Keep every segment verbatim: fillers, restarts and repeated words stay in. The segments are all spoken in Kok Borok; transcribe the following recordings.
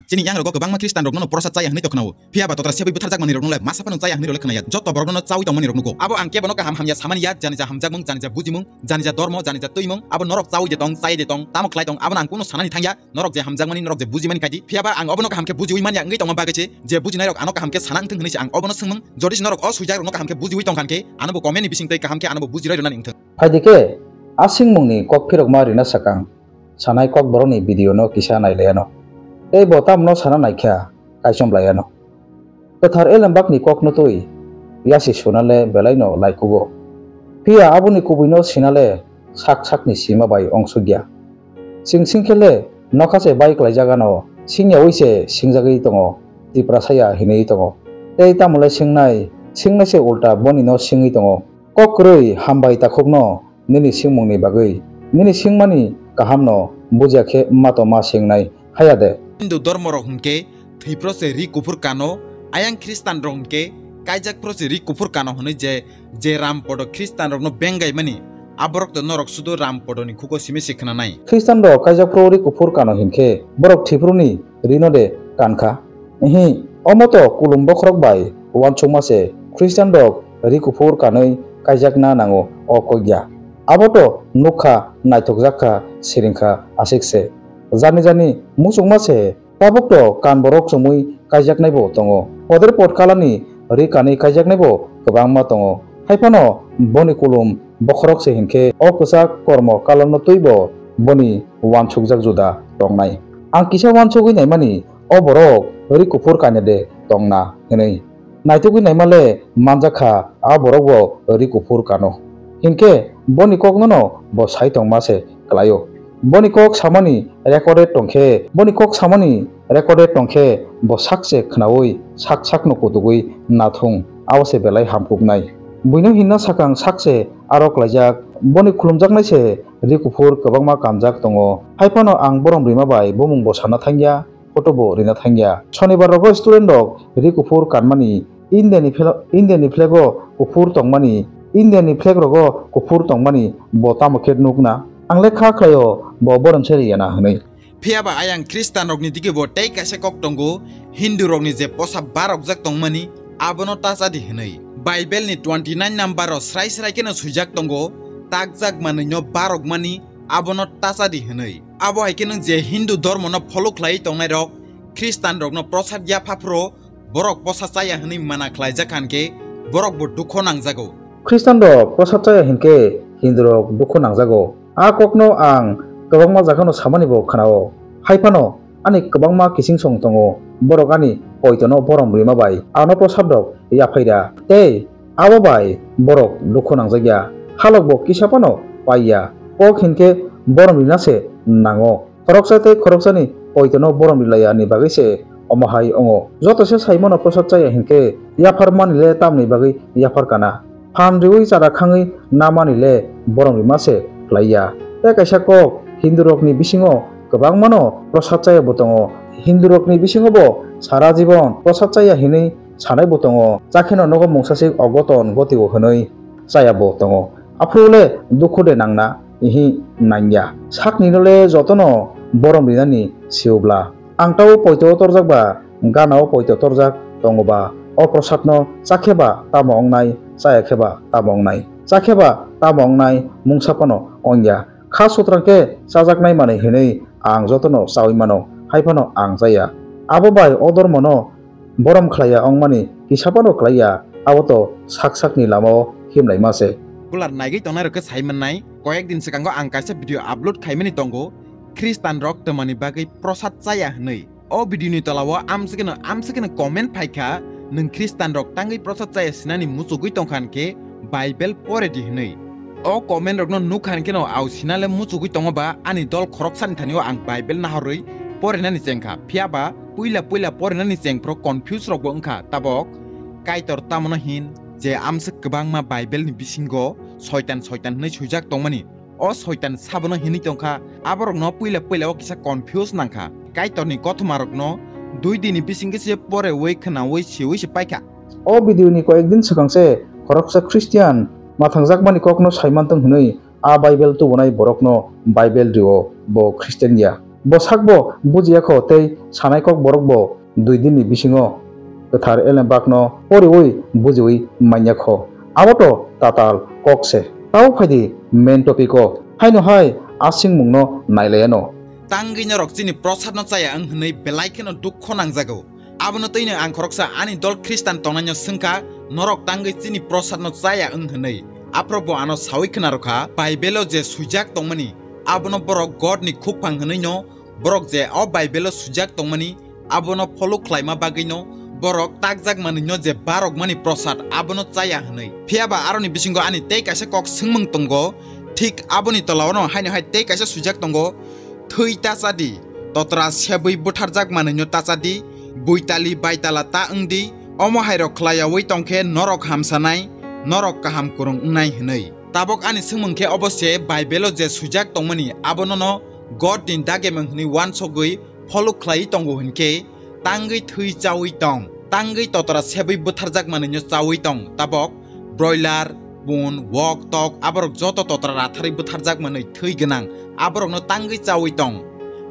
Chini yangrogo kwbangma Khristanrokno prosad chaya hwnwi to khwnao. Phiya ba totra sebwi butharjakmaniroknolai masa phano chaya hwnwi role khwnaya. Joto borokno chawi tongmanirok nugo. Abo ang kebono kaham hamya samani ya, janija hamjakmung, janija bujimung, janija dormo, janija twimung. Abo norok chawi de tong, chai de tong, tamo khlai tong, abono ang kunu sanani thangya. Norok je hamjakmani, norok je bujimani kaidi. Phiya ba ang obono kaham khe bujiwi manya wngwi tongma bagwi se, je bujinairok ano kaham khe sana wngthung hwnwi se ang obono swngmung. Jodi se norok o swijakrokno kaham khe bujiwi tongkhan khe, ano bo comment ni bising twi kaham khe ano bo bujiroi rwnani wngthung. Phaidi khe, a singmungni kok phirokma rina sakang, sanai kok borokni video no kisa nailaiano. Tei bo tamno sana naikha, kaichom laiano. Kwthar elembakni kokno twi yasi sunale belaino laikugo. Phiya aboni kubuino sinale sak sakni sima bai ongsukya. Sing sing khe le nokha se bai klaijak ano, singyaui se singjagwi tongo, Tiprasaya hinwi tongo. Tei tamole singnai, singnai se ulta boni no singwi tongo. Kok kwrwi hambai takhukno nini singmungni bagwi, nini singmani kahamno bujiya khe ma to ma singnai haya de. Hindu dormo rok hwnkhe thwi phro se ri kuphur kano, ayang Khristan rok hwnkhe kaijak phro se ri kuphur kano hwnwi je, je Ram podo Khristan rokno bengaimani, aborok to norok sudu Ram podoni khuko simi se khwnanai. Khristan rok kaijak phro ri kuphur kano hinkhe borok thwi phro ni rino de kankha. Ihi, omo to kulum bokhorok bai uansukma se Khristan rok ri kuphur kanwi kaijakna nango o kokya. Abo to nukha, naithokjak kha, siring kha, aswk se. Jani jani muchungma se tabuk to kan borok chumui kaijaknai bo tongo. Poder pot kalani ri kanwi kaijaknai bo kwbangma tongo. Hai phano boni kulum bokhorok se hinkhe o kwchak kormo kalarno twi bo boni uansukjak juda tongnai. Ang kisa uansugwi naimani, o borok ri kuphur kanya de tongna hwnwi. Naitugwi naima le manjak kha, a borok bo ri kuphur kano. Hinkhe boni kokno no bo sai tongma se kwlaio. Boni kok samani recorded tongkhe, boni kok samani recorded tongkhe bo sak se khnaui sak sakno kutugwi nathung, abo se belai hamkuknai. Buino hinna sakang sak se aro klaijak, boni khulumjaknai se ri kuphur kwbangma kanjak tongo. Hai phano ang borom rima bai bumung bo sana thangya. Photo bo rina thangya. Shonibar rogo student rok ri kuphur kanmani, India ni flag, India ni flag o kuphur tongmani, India ni flag rogo kuphur tongmani bo tamo khe nukna? Ang le kha khlaio bo borom se riya na hwnwi. Phiya ba ayang Khristan rokni digi bo tei kaisa kok tongo, Hindu rokni je posa barokjak tongmani, abono ta cha di hwnwi. Bible ni twenty nine number o srai srai kheno swijak tongo, takjak manwi no barokmani, abono ta cha di hwnwi. Abo hai khe nwng je Hindu dormono follow khlaiwi tongnairok, Khristanrokno prosad yapha phro, borok posa chaya hwnwi mana khlaijak kha hwn khe, borok bo dukho nangjago. Khristanrok prosad chaya hwn khe Hindurok dukho nangjago. A kokno ang kwbangma jagano samani bo khnao. Hai phano ani kwbangma kichingsong tongo, borok ani poitono borom rima bai ano prosadrao yaphaira tei abo bai borok dukhu nangjakya, halok bo kisa phano paiya. Kok hinkhe borom rina se nango. Khoroksa tei khoroksani poitono borom rilaiya ni bagwi se omo hai wngo. Joto se sai mano prosad chaya hinkhe yapharmani le tamni bagwi yaphar kana? Phan riui chara khangwi namani le borom rima se khlaiya. Tei kaisa kok, Hindurokni bisingo kwbangmano prosad chaya bo tongo. Hindurokni bisingo bo sara jibon prosad chaya hinwi sanai bo tongo. Chakheno nogo mungsa se ogoton gotio hinwi chaya bo tongo. Aphuru le dukhu de nangna ihi nangya. Sakni no le jotono borom rinani siubla. Ang tao poito torjak ba, gana o poito torjak tongo ba, o prosad no chakhe ba tamo wngnai, chaya khe ba tamo wngnai, chakhe ba tamo wngnai, mungsa phano wngya. Kha sutrang khe chajaknai manwi hinwi ang jotono chaui mano, hai phano ang chaya. Abo bai o dormono borom khlaiya wngmani kisa phano klaiya, abo to sak sakni lamao himlaima se. Regular naigwi tongnai rok khe sai mannai, koyek din swkango ang kaisa video upload khaimani tongo, Khristan rok twmani bagwi prosad chaya hwnwi. O video ni tola o amswkeno amswkeno comment phaikha, nwng Khristan rok tangwi prosad chaya sinani muchugwi tongkha hinkhe Bible pore di hwnwi. O comment rokno nukha hinkheno au sinale muchugwi tongo ba ani dol khoroksani thani o ang Bible nahorwi porinani chengkha. Phiya ba puila puila porinani chengphro confuse rokbo wngkha tabok. Kaitor tamono hin je amswk kwbangma Bible ni bisingo soitan soitan hwnwi swijak tongmani. O soitan sabono hinwi tongkha, aborokno puila puila o kisa confuse nangkha. Kaitorni kothomarokno dui dini bisingkhe se poreui khwnaui siui se paikha. O video ni koyek din swkang se khoroksa Christian mathangjakmani kokno saiman tong hwnwi a Bible tubunai borokno Bible rio, bo Christian ya. Bo sakbo bujiya kho tei sanai kok borokbo dui dinni bisingo kwthar elembakno poriui bujiui manya kho. Abo to tatal kok se. Tao phaidi main topic o. Haino hai asingmungno nailaiano. Tangwi norok chini prosad no chaya wng hwnwi belai kheno dukho nangjago. Abono twino ang khoroksa ani dol Khristan tongnaino swngkha, norok tangwi chini prosad no chaya wng hwnwi. Aphro bo ano saui khna rwkha, Bible o je swijak tongmani, abono borok God ni khukphang hwnwi no, borok je o Bible o swijak tongmani, abono follow khlaima bagwi no, borok takjak manwi no je barok mani prosad abono chaya hwnwi. Phiya ba aroni bisingo ani tei kaisa kok swngmung tongo, thik aboni tola o no haino hai tei kaisa swijak tongo, thwi ta cha di, totra sebwi butharjak manwino ta cha di, buitali baitala ta wng di, omo hairok khlaiyaui tong khe norok hamsanai, norok kaham kwrwng wngnai hwnwi. Tabok ani swngmung khe obo se Bible o je swijak tongmani abono no God ni dagemung hwnwi uansugwi follow khlaiwi tongo hwn khe, tangwi thwi chaui tong, tangwi totra sebwi butharjak manwino chaui tong, tabok broiler, bun, wok, tok, aborok joto totra ratharwi butharjak manwi thwi gwnang, aborokno tangwi chaui tong.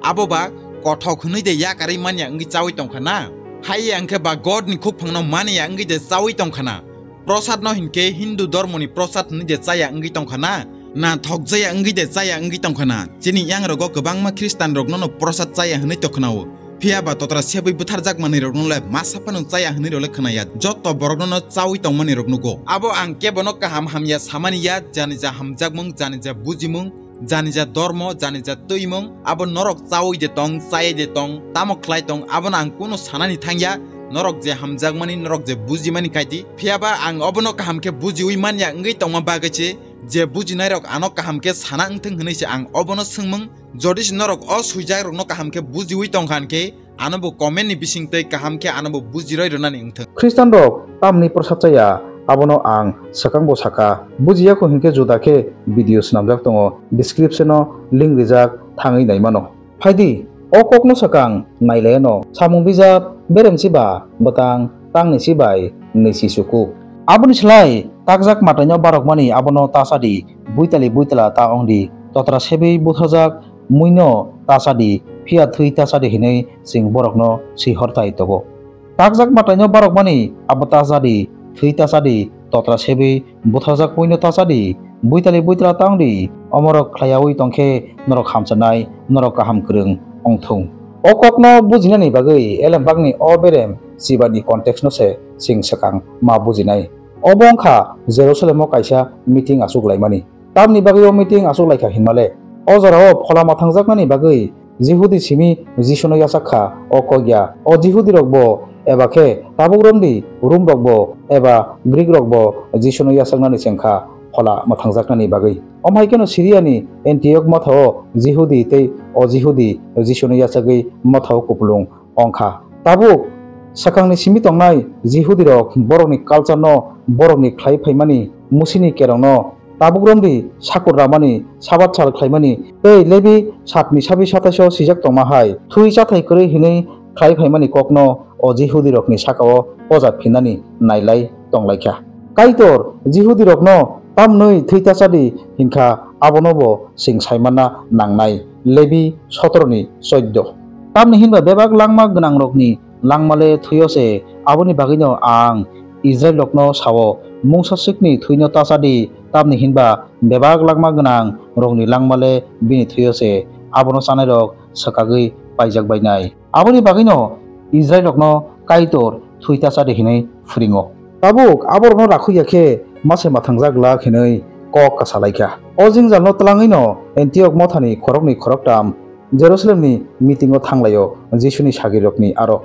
Abo ba kothok hwnwi de yakarwi manya wngwi chaui tong kha na? Hai ya wngkhe ba God ni khukphangno mani ya wngwi de chaui tong kha na? Prosad no hinkhe Hindu dormo ni prosad hwnwi de chaya wngwi tong kha na? Na thokjaya wngwi de chaya wngwi tong kha na? Chini yang rogo kwbangma Khristan rokno no prosad chaya hwnwi to khwnao. Phiya ba totra sebwi butharjak manwi rokno le masa phano chaya hwnwi rok le khwnaya. Joto borokno no chaui tongmani rok nugo. Abo ang kebono kaham hamya samani ya, janija hamjakmung, janija bujimung, janija dormo, janija twimung, abo norok chaui de tong, chayai de tong, tamo khlai tong, abono ang kunu sanani thangya. Norok je hamjakmani, norok je bujimani kaidi. Phiya ba ang obono kaham khe bujiui manya wngwi tongma bagwi se, je bujinairok ano kaham khe sana wngthung hwnwi se ang obono swngmung. Jodi se norok o swijak rokno kaham khe bujiui tong kha hinkhe, ano bo comment ni bising twi kaham khe ano bo bujiroi rwnani wngthung. Khristan rok tamni prosad chaya, abono ang swkang bo saka, bujiya kho hinkhe juda khe video swnamjak tongo, description o link rijak thangwi naimano. Phaidi, o kokno swkang nailaiano, samung bijap, beremsi ba, bwtang, tangni si bai, nwi si sukuk. Aboni slai, takjak mataino barokmani abono ta cha di, buitali buitala ta ong di, totra sebwi butharjak, muino ta cha di, phiya thwi ta cha di hinwi chwng borokno swi hortai togo. Takjak mataino barokmani abo ta cha di, thwi ta cha di, totra sebwi butharjak muino ta cha di, buitali buitala ta ong di, omorok khlaiyaui tong khe norok hamchanai, norok kaham kwrwng ong thung. O kokno bujinani bagwi elembakni o berem chibani context no se chwng swkang ma bujinai. Obo wng kha Jerusalem o kaisa meeting achuk laimani. Tamni bagwi o meeting achuk lai kha hinmale? O jorao phola mwthangjaknani bagwi Jihudi simi Jisuno yachak kha, o kok ya. O Jihudirokbo eba khe tabuk romdi Rumrokbo eba Grikrokbo Jisuno yachaknani chengkha phola mwthangjaknani bagwi. Omhai kheno Siriani Antiok mothao Jihudi tei o Jihudi Jisuno yachagwi mothao kupulung ong kha. Tabuk swkangni simi tongnai Jihudirok borokni culture-no, borokni khlai phaimani Musini kerongno tabuk romdi sakur ramani, Sabat sal khlaimani tei Lebi satni sabi sataiso swijak tongma hai thwi chathai kwrwi hinwi khlai phaimani kokno o Jihudirokni sakao poja phinani nailai tonglaikha. Kaitor Jihudirokno tamnwi thwi ta cha di hinkha, abonobo chwng saimanna nangnai. Lebi sotroni choiddo. Tamni hinba bebak langma gwnangrokni langmale thwio se, aboni bagwino ang Israilrokno sao, mungsa swkni thwino ta cha di, tamni hinba bebak langma gwnangrokni langmale bini thwio se, abono chanairok swkagwi paijak bainai. Aboni bagwino Israilrokno Kaitor thwi ta cha di hinwi phwrwngo. Tabuk aborokno rakhwi ya khe mase mwthangjak glak hinwi kok kwsa lai kha. O jwngjalno twlangwino Antiok mothani khoroknwi khoroktham Jerusalemni meeting-o thang lai-o Jisuni sagrirokni aro.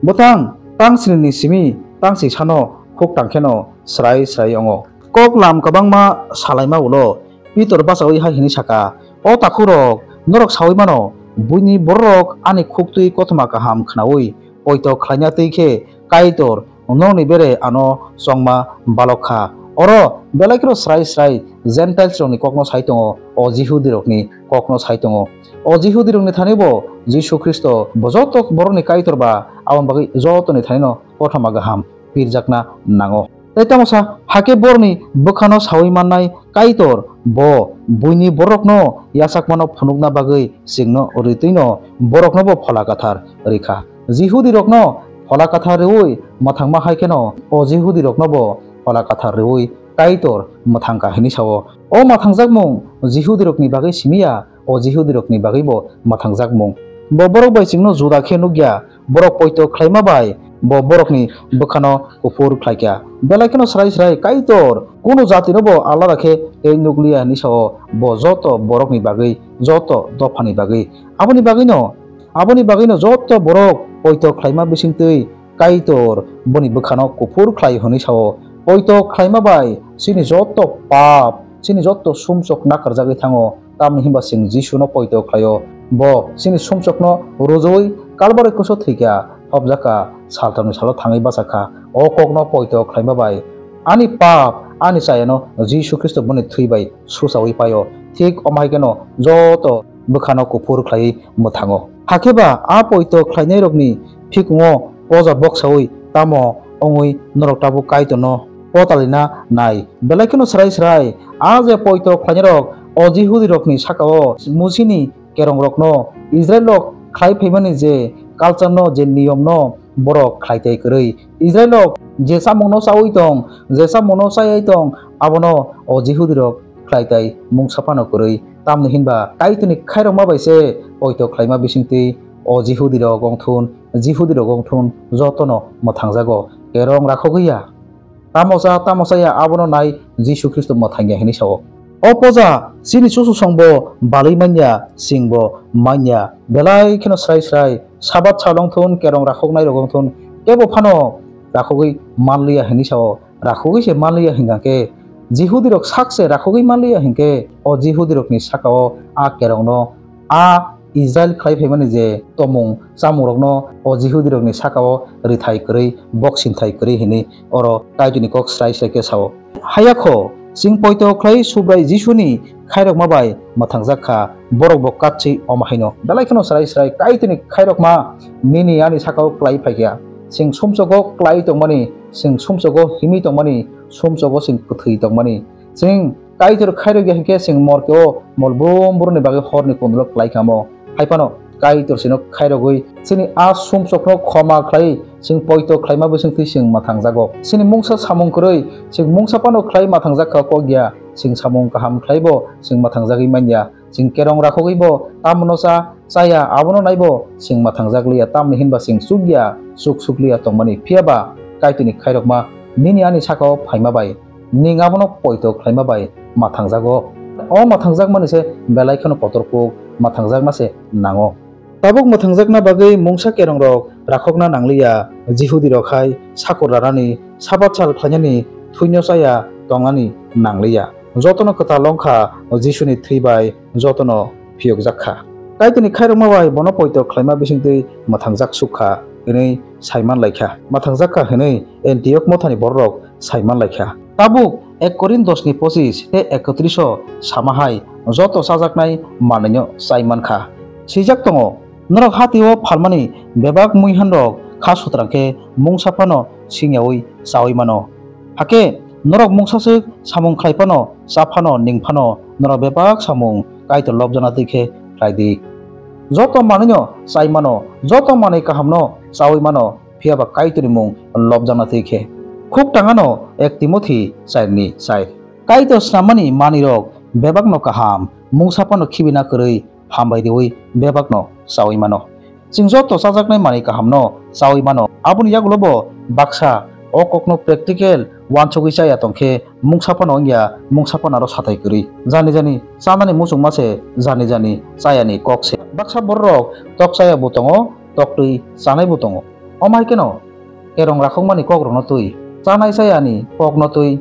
Bwtang tang sinini simi tang si sano khuk tang kheno srai srai wngo. Kok lam kwbangma salaima ulo Pitor bachaui hai hwnwi saka, "O takhukrok, norok saui mano, buini bororok ani khuktwi kothoma kaham khnaui poito khlaina twi khe Kaitor nokni bere ano chongma balok kha." Oro belai kheno srai srai Gentiles rokni kokno sai tongo, o Jihudirokni kokno sai tongo. O Jihudirokni thani bo Jisu Khristo bo joto borokni Kaitor ba, aboni bagwi jotoni thanino kothoma kaham pirjakna nango. Tei tamo sa, hakhe borokni bwkhano saui mannai Kaitor, bo buini borokno yachakmano phunukna bagwi chwngno ritwino boroknobo Phola Kwthar rikha. Jihudirokno Phola Kwthar rwui mwthangma hai kheno o Jihudiroknobo Phola Kwthar rwui Kaitor mwthangkha hwnwi sao. O mwthangjakmung Jihudirokni bagwi simi ya, o Jihudirokni bagwibo mwthangjakmung. Bo borok bai chwngno juda khe nukya, borok poito khlaima bai bo borokni bwkhano kuphur khlaikha. Belai kheno srai srai Kaitor kunu jatinobo alada khe tei nukliya hwnwi sao, bo joto borokni bagwi, joto dophani bagwi. Aboni bagwino, aboni bagwino joto borok poito khlaima bisingtwi Kaitor boni bwkhano kuphur khlai hwnwi sao. Poito khlaima bai chini joto pap, chini joto sumsok nakarjagwi thango. Tamni hinba chwng Jisuno poito khlaio. Bo chini sumsokno rujui Kalbari kuso thwikha, hopjakha, saltamni salo thangwi bachakha. O kokno poito khlaima bai ani pap, ani chayano Jisu Khristo boni thwi bai suchaui paio. Thik omo hai kheno joto bwkhano kuphur khlaiwi mwthango. Hakhe ba a poito khlainairokni phikungo poja boksaui tamo wngwi norok tabuk Kaitorno potalina nai? Belai kheno srai srai a je poito khlainairok o Jihudirokni sakao Musini kerongrokno, Israilrok khlai phaimani je culture-no, je niyomno borok khlai tai kwrwi. Israilrok je chamungno chaui tong, je chamungno chayai tong, abono o Jihudirok khlai tai mungsa phano kwrwi. Tamni hinba Kaitorni khairokma bai se poito khlaima bisingtwi o Jihudirok wngthun, Jihudirok wngthun jotono mwthangjago, kerong rakhogwi ya. Tamo cha, tamo cha ya, abono nai Jisu Khristo mwthangya hwnwi sao. O poja chini chuchusongbo balwi manya, chwngbo manya, belai kheno srai srai, Sabat sal wngthun, kerong rakhoknairok wngthun, kebo phano rakhogwi manliya hwnwi sao. Rakhogwi se manliya hwnkha khe, Jihudirok sak se rakhogwi manliya hinkhe, o Jihudirokni sakao a kerongno, a Israil khlai phaimani je tomung chamungrokno o Jihudirokni sakao rithai kwrwi, boksing thai kwrwi hwnwi oro Kaitorni kok srai srai khe sao. Haya kho, chwng poito khlai Subrai Jisuni khairokma bai mwthangjak kha, borok bo katswi omo haino. Belai kheno srai srai Kaitorni khairokma nini ani sakao klai phaikha. Chwng sumsogo klai tongmani, chwng sumsogo himwi tongmani, sumsogo chwng kwthwi tongmani. Chwng Kaitor khairokya hinkhe chwng morkeo mol brum brumni bagwi horni kundulo klai kha mo. Hai phano Kaitor chwngno khairogwi chini a sumsokno khoma khlai chwng poito khlaima bisingtwi chwng mwthangjago. Chini mungsa samung kwrwi chwng mungsa phano khlai mwthangjak kha kok ya, chwng samung kaham khlaibo chwng mwthangjagwi manya. Chwng kerong rakhogwibo tamono cha chaya, abono naibo chwng mwthangjak liya, tamni hinba chwng chukya, chuk sukliya tongmani. Phiya ba Kaitorni khairokma nini ani sakao phaima bai, ning abono poito khlaima bai mwthangjago. O mwthangjakmani se belai kheno kotor kuk mwthangjakna se nango. Tabuk mwthangjakna bagwi mungsa kerongrok rakhokna nangliya, Jihudirok hai sakur ranani, Sabat sal khlainani, thwino chaya tongnani nangliya. Jotono kwtal wngkha Jisuni thwi bai, jotono phiyokjak kha. Kaitorni khairokma bai bono poito khlaima bisingtwi mwthangjak suk kha hwnwi saiman lai kha. Mwthangjak kha hwnwi Antiok mothani bororok saiman lai kha. Tabuk ek Korin dos ni pochis tei ekotris o sama hai joto chajaknai manwino chai man kha. Swijak tongo, norok hatio phalmani bebak muihanrok kha sutrang khe mungsa phano singyaui chaui mano. Hakhe norok mungsaswk samung khlai phano, cha phano, ning phano norok bebak samung Kaitor lobjakna twi khe khlai di. Joto manwino chai mano, joto manwi kahamno chaui mano, phiya ba Kaitorni mung lobjakna twi khe. Khuk tangano ek Timothi char ni char. Kaitor snammani manwirok bebakno kaham, mungsa phano khibina kwrwi, hambai riui bebakno chaui mano. Chwng joto chajaknai manwi kahamno chaui mano. Aboni yagulobo baksa o kokno practical uansugwi chaya tongkhe mungsa phano wngya, mungsa phano aro sathai kwrwi. Jani jani chanani muchungma se, jani jani chayani kok se. Baksa bororok tok chaya bo tongo, tok twi chanai bo tongo. Omo hai kheno kerong rakhokmani kokrokno twi, chanai chayani kokno twi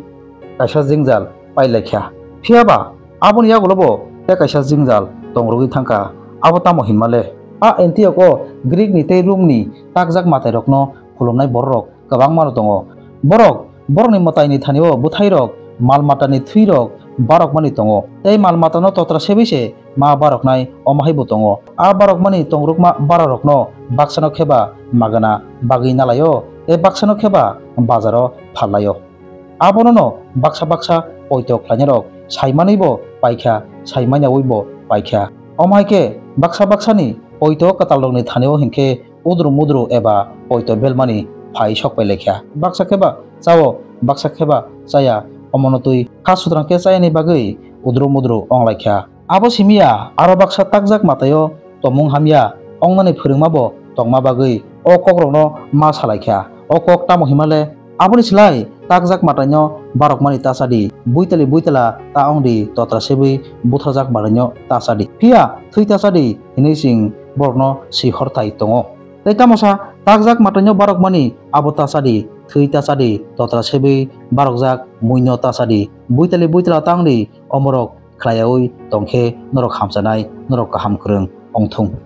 kaisa jwngjal pai lai kha. Phiya ba aboni yagulobo tei kaisa jwngjal tongrogwi thang kha. Abo tamo hinma le? A Antiok o Greek ni tei Rom ni takjak mwtairokno khulumnai bororok kwbangma no tongo. Borok, borokni mwtaini thani o bwthairok, mal matani thwirok barokmani tongo, tei mal matano totra sebai se ma baroknai omo hai bo tongo. A barokmani tongrukma bararokno baksano khe ba magana bagwi na lai-o, tei baksano khe ba bazaro phal lai-o. Abono no baksa baksa poito khlainairok saimanwi bo paikha, saimanya wi bo paikha. Omo hai khe baksa baksani poito kwtalrokni thani-o hinkhe udru mudru eba poito belmani phai sokpai laikha. Baksa khe ba chao, baksa khe ba chaya, omono twi kha sutrang khe chayani bagwi udru mudru wng laikha. Abo simi ya, aro baksa takjak mataio tomung hamya wngnani phwrwngmabo tongma bagwi o kokrokno ma salaikha. O kok tamo himale? Aboni slai takjak mataino barokmani ta chadi, buitali buitala ta wngdi, totra sebwi butharjak mataino ta chadi, phiya thwi ta chadi hinwi chwng borokno swi hortai tongo. Tei tamo sa takjak mataino barokmani abo ta chadi, thwi ta chadi, totra sebwi barokjak muino ta chadi, buitali buitala ta wngdi, omorok khlaiyaui tongkhe norok hamchanai, norok kaham kwrwng ongthung.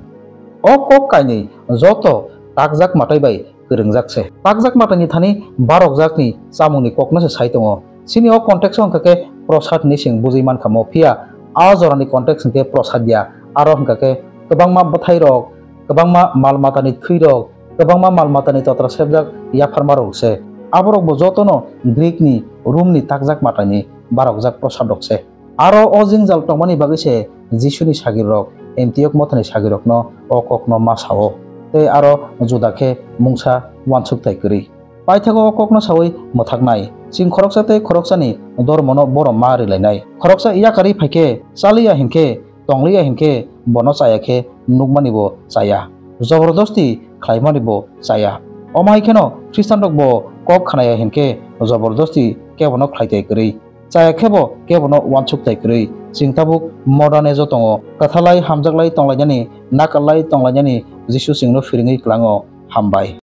O kok kainwi joto takjak matai bai kwrwngjak se. Takjak mataini thani barokjakni chamungni kokno se sai tongo. Chini o context o hwnkha khe prosad hinwi chwng bujui mankha mo, phiya a jorani context hwnkhe prosad ya, aro hwnkha khe kwbangma bwthairok, kwbangma mal matani thwirok, kwbangma mal matani totra sebjak yapharmarok se. Aborokbo jotono Greek ni, Rom ni takjak mataini barokjak prosad rok se. Aro o jwngjal tongmani bagwi se Jisuni sagirok Antiok mothani sagirokno o kokno ma sao, tei aro juda khe mungsa uansuk tai kwrwi. Paithago o kokno saui mwthaknai, chwng khoroksa tei khoroksani dormono borom ma rwlainai. Khoroksa yakarwi phai khe chaliya hinkhe, tongliya hinkhe bono chaya khe nukmani bo chaya, jobordosti khlaimani bo chaya. Omo hai kheno Khristanrok bo kok khnaya hinkhe jobordosti kebono khlai tai kwrwi. Chaya khebo kebono uansuk tai kwrwi. Chwng tabuk modern age o tongo. Kwthalai hamjaklai tonglainani, nakallai tonglainani Jisu chwngno phwrwngwi kwlango. Hambai.